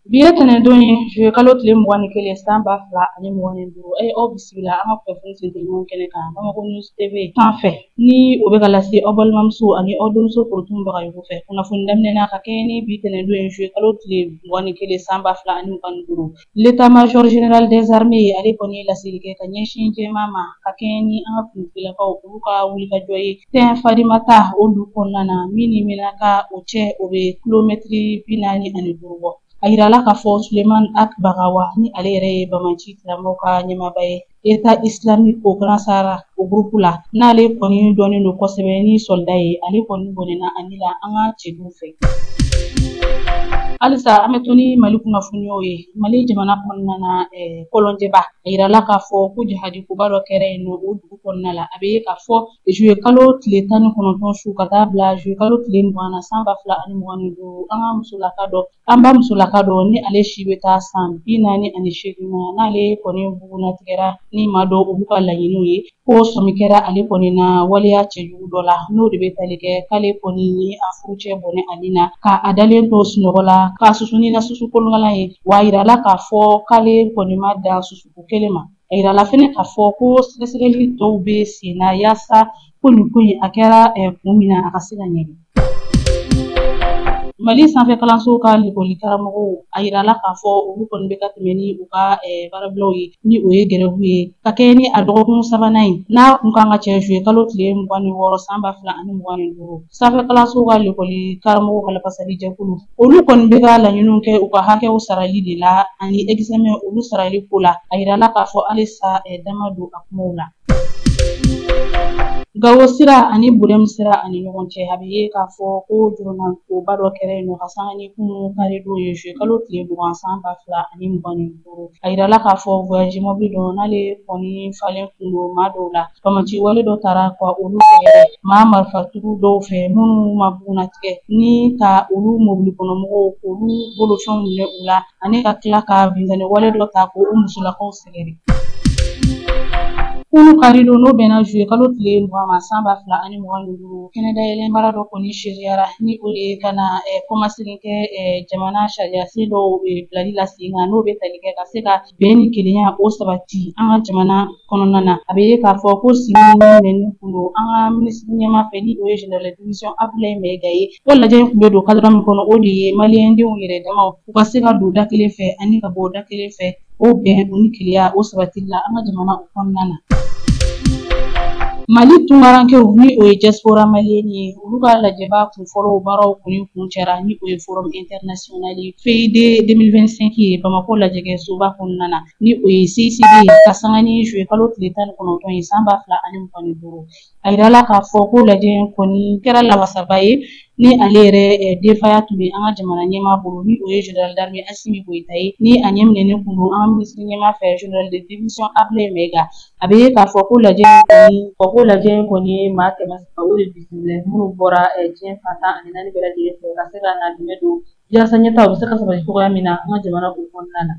Bi ye tɛnɛndon ye, juillet kalo tile 21 san 2025. A ye aw bisimila an ka kunnafoni sentelimanw kɛnɛ kan Bamako News TV sanfɛ, ni o bɛ ka lase aw balimamuso ani aw denmuso Korotumu Bagayogo fɛ. Kunnafoni daminɛ na ka kɛɲɛ ni bi tɛnɛndon ye, juillet kalo tile 21 san 2025, l'état-major général des armées ale kɔni ye laseli kɛ ka ɲɛsin jɛma ma ka kɛɲɛ ni an ka finitigilakaw olu ka wulikajɔ ye Tɛn Fadimata o du kɔnɔna na, min ni Menaka o cɛ o bɛ kilomɛtiri 45 bɔ. A yirala k'a fɔ Suleiman Ag Bagawa, ni ale yɛrɛ ye Banbaanci tigilamɔgɔw ka ɲɛmaaba ye État islamique au Grand Sahara o groupe la, n'ale kɔni dɔnnen don kosɛbɛ ni soldat ye, ale kɔni bɔnɛna a ni la an ka cɛdenw fɛ. Halisa an bɛ to ni Mali kunnafoniyaw ye. Mali jamana kɔnɔna na, Kɔlɔnjɛba, a yirala k'a fɔ ko jihadi koba dɔ kɛra yen nɔ o dugu kɔnɔna la. A bɛ ye k'a fɔ juillet kalo tile 19 su ka taa bila juillet kalo tile 20 na san 2025, an ka musolaka dɔ, an ba musolaka dɔ, ni ale si bɛ taa san 48 na, n'ale kɔni bugunnatigɛra ni maa dɔw olu ka laɲiniw ye, ko sɔmi kɛra ale kɔni na waleya cɛjugu dɔ la, n'o de bɛ tali kɛ k'ale kɔni ye a furucɛ bɔnɛ ale na ka a dalen to sunɔgɔ la k'a susu ni na susu kolonkalan ye. Wa a yirala k'a fɔ k'ale kɔni ma dan susuko kelen ma. A yirala fɛnɛ k'a fɔ ko sɛgɛsɛgɛli tɔw bɛ sen na yaasa ko nin ko in a kɛra kun min na, a ka se ka ɲɛdɔn. Mali sanfɛ kalansow ka lekɔli karamɔgɔw, a yirala k'a fɔ olu kɔni bɛ ka tɛmɛ ni u ka baarabilaw ye, ni o ye gɛrɛwu ye, ka kɛɲɛ ni a dɔgɔkun sabanan ye, n'a kun kan ka cɛ juillet kalo tile 26 san 2025. Sanfɛ kalansow ka lekɔli karamɔgɔw ka lafasali jɛkulu, olu kɔni bɛ ka laɲiniw kɛ u ka hakɛw sarali de la ani examen olu sarali ko la. A yirala k'a fɔ halisa dama don a kumaw la. Gawo sira ani Burɛmu sira ani ɲɔgɔn cɛ, a bɛ ye k'a fɔ ko jɔrɔnankoba dɔ kɛra yen nɔ ka sanga ni kunun karidon ye, juillet kalo tile 20 san 2025. A yirala k'a fɔ voyage mobili dɔ, n'ale kɔni falen kun don maa dɔw la, banbaanci wale dɔ taara ka olu sɛgɛrɛ maa marifatigiw dɔw fɛ minnu ma bugunnatigɛ, ni ka olu mobili kɔnɔmɔgɔw k'olu bolofɛnw minɛ u la, ani ka tila ka binkanni wale dɔ ta k'o musolakaw sɛgɛrɛ. Kunu karidon, n'o bɛnna juillet kalo tile 20 ma san 2025, kɛnɛ dayɛlɛ baara dɔ kɔni seereyara, ni o ye ka na kɔmasegin kɛ jamana sariyasen dɔw bilali la sen kan, n'o bɛ tali kɛ ka se ka bɛn ni kelenya o sabati an ka jamana kɔnɔna na. A bɛ ye k'a fɔ ko sigi minɛni kun don an ka minisiri ɲɛmaa fɛ, ni o ye général de division Abdoulaye Maïga ye. O lajɛ in kun bɛ don cadre min kɔnɔ, o de ye maliyɛndenw yɛrɛ damaw u ka se ka don da kelen fɛ ani ka bɔ da kelen fɛ, o bɛn o ni kelenya o sabatili la an ka jamana o kɔnɔna na. Mali tunkarankew, ni o ye diaspora malienne ye, olu ka lajɛba kun fɔlɔw baaraw kɔni kuncɛra, ni o ye forum international FEID 2025 ye Bamakɔ lajɛkɛsoba kɔnɔna na, ni o ye CICB, ka sanga ni juillet kalo tile 19 ye san 2025. A yirala k'a fɔ ko lajɛ in kɔni kɛra lawasaba ye, ni ale yɛrɛ denfaya tun bɛ an ka jamana ɲɛmaa bolo, ni o ye général d'armée Assimi Goïta ye, ni a ɲɛminɛnen kun don an ka minisiri ɲɛmaa fɛ, général de division Abdoulaye Maïga. A bɛ ye k'a fɔ ko lajɛ in kɔni fɔ ko lajɛ in kɔni ye maa 300 o de bisimila, minnu bɔra diɲɛ fan 14 bɛɛ lajɛlen fɛ, ka se ka na dɛmɛ don yaasa ɲɛtaa u bɛ se ka sabati cogoya min na an ka jamana o kɔnɔna na.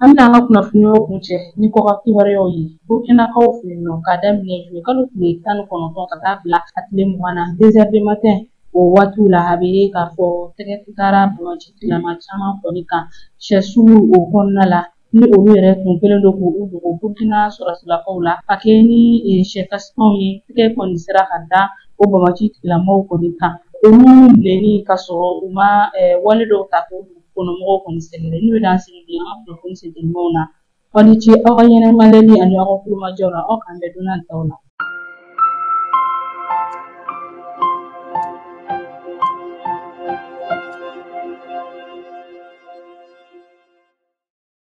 An bɛna an ka kunnafoniyaw kuncɛ ni kɔkan kibaruyaw ye. Burkinakaw fɛ yen nɔ, k'a daminɛ juillet kalo tile 19 ka taa bila a tile 20 na, 2 heures du matin o waatiw la, a bɛ ye k'a fɔ tɛgɛ taara banbaanci tigilama caman kɔni kan sɛsugu o kɔnɔna la, ni olu yɛrɛ tun kɛlen don k'u dogo Burkina sɔrɔsilakaw la ka kɛɲɛ ni sɛ kasikanw ye. Tɛgɛ kɔni sera ka da o banbaanci tigilamɔgɔw kɔni kan, olu minɛni ka sɔrɔ u ma wale dɔw ta k'o dugu kɔnɔmɔgɔw kɔni sɛgɛrɛ. N'u ye dan sigi bi an ka kunnafoni sentelimanw na, aw ni ce aw ka ɲɛnɛmalɛli ani aw ka kulomajɔ la. Aw k'an bɛn don nataw la.